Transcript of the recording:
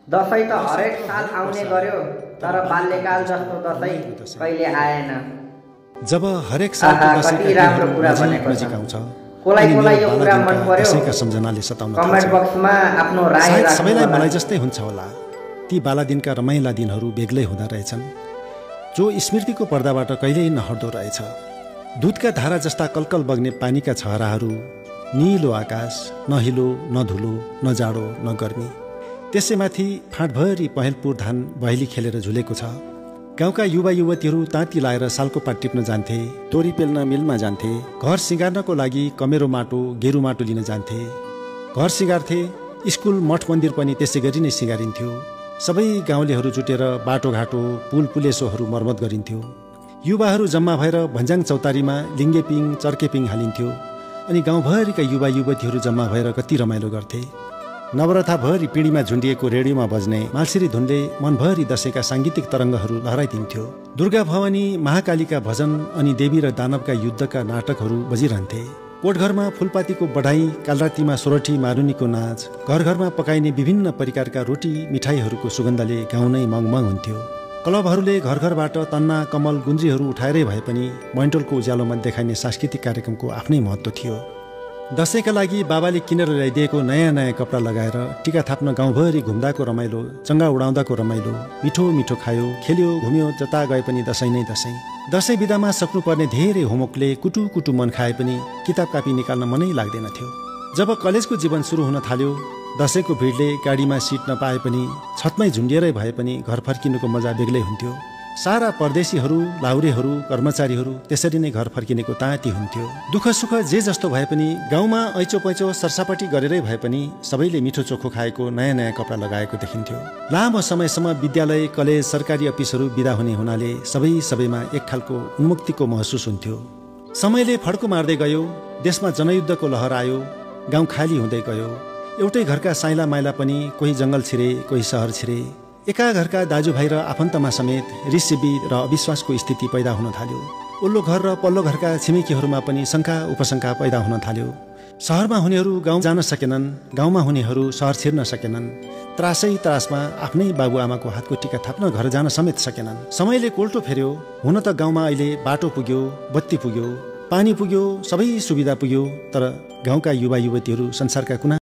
दसैँ त हरेक साल आउने गर्यो, तर बाल्यकाल जस्तो दसैँ कहिले आएन। जब हरेक सालको कति राम्रो कुरा भनेको छ। कोलाई यो कुरा मन पर्यो, दसैँका सम्झनाले सताउन थाल्छ। कमेन्ट बक्समा आफ्नो राय सायद राख्नु सबैलाई होला। मलाई जस्तै हुन्छ होला। ती बाला दिनका रमाइला दिनहरू बेग्लै हुँदा रहेछन्, जो स्मृतिको पर्दाबाट कहिल्यै नहट्दो रहेछ। दुधका धारा जस्ता कलकल बग्ने पानीका छहराहरू, निलो आकाश, न हिलो न धुलो, न जाडो न गर्मी। त्यसैमाथि फाँटभरि पहेँलपुर धान बहेली खेलेर झुलेको छ। गाउँका युवा युवतीहरू ताँती लाएर सालको पात टिप्न जान्थे, तोरी पेल्न मिलमा जान्थे, घर सिँगार्नको लागि कमेरो माटो गेरु माटो लिन जान्थे। घर सिँगार्थे, स्कुल मठ मन्दिर पनि त्यसै गरी नै सिँगारिन्थ्यो। सबै गाउँलेहरू जुटेर बाटोघाटो पुल पुलेसोहरू मर्मत गरिन्थ्यो। युवाहरू जम्मा भएर भन्ज्याङ चौतारीमा लिङ्गेपिङ चर्केपिङ हालिन्थ्यो। अनि गाउँभरिका युवा युवतीहरू जम्मा भएर कति रमाइलो गर्थे। नवरथाभरि पिँढीमा झुन्डिएको रेडियोमा बज्ने मालसिरी धुनले मनभरि दसैँका साङ्गीतिक तरङ्गहरू लहराइदिन्थ्यो। दुर्गा भवानी महाकालीका भजन अनि देवी र दानवका युद्धका नाटकहरू बजिरहन्थे। कोटघरमा फुलपातीको बढाई, कालरातीमा सोरठी मारुनीको नाच, घर घरमा पकाइने विभिन्न परिकारका रोटी मिठाईहरूको सुगन्धले गाउँ नै मगमग हुन्थ्यो। क्लबहरूले घर घरबाट तन्ना कमल गुन्जीहरू उठाएरै भए पनि मैन्टोलको उज्यालोमा देखाइने सांस्कृतिक कार्यक्रमको आफ्नै महत्त्व थियो। दसैँका लागि बाबाले किनेर ल्याइदिएको नयाँ नयाँ कपडा लगाएर टिका थाप्न गाउँभरि घुम्दाको रमाइलो, चङ्गा उडाउँदाको रमाइलो, मिठो मिठो खायो, खेल्यो, घुम्यो, जता गए पनि दसैँ नै दसैँ। दसैँ बिदामा सक्नुपर्ने धेरै होमवर्कले कुटु कुटु मन खाए पनि किताब कापी निकाल्न मनै लाग्दैन थियो। जब कलेजको जीवन सुरु हुन थाल्यो, दसैँको भिडले गाडीमा सिट नपाए पनि छतमै झुन्डिएरै भए पनि घर फर्किनुको मजा बेग्लै हुन्थ्यो। सारा परदेशीहरू, लाहुरेहरू, कर्मचारीहरू त्यसरी नै घर फर्किनेको ताँती हुन्थ्यो। दुःख सुख जे जस्तो भए पनि गाउँमा ऐचो पैचो सरसापट्टि गरेरै भए पनि सबैले मिठो चोखो खाएको, नयाँ नयाँ कपडा लगाएको देखिन्थ्यो। लामो समयसम्म विद्यालय, कलेज, सरकारी अफिसहरू बिदा हुने हुनाले सबैमा एक खालको उन्मुक्तिको महसुस हुन्थ्यो। समयले फड्को मार्दै गयो, देशमा जनयुद्धको लहर आयो, गाउँ खाली हुँदै गयो। एउटै घरका साइला माइला पनि कोही जङ्गल छिरे, कोही सहर छिरे। एका घरका दाजुभाइ र आफन्तमा समेत रिसशिविर र अविश्वासको स्थिति पैदा हुन थाल्यो। ओल्लो घर र पल्लो घरका छिमेकीहरूमा पनि शङ्का उपशङ्का पैदा हुन थाल्यो। सहरमा हुनेहरू गाउँ जान सकेनन्, गाउँमा हुनेहरू सहर छिर्न सकेनन्। त्रासमा आफ्नै बाबुआमाको हातको टिका थाप्न घर जान समेत सकेनन्। समयले कोल्टो फेर्यो। हुन त गाउँमा अहिले बाटो पुग्यो, बत्ती पुग्यो, पानी पुग्यो, सबै सुविधा पुग्यो, तर गाउँका युवा युवतीहरू संसारका कुना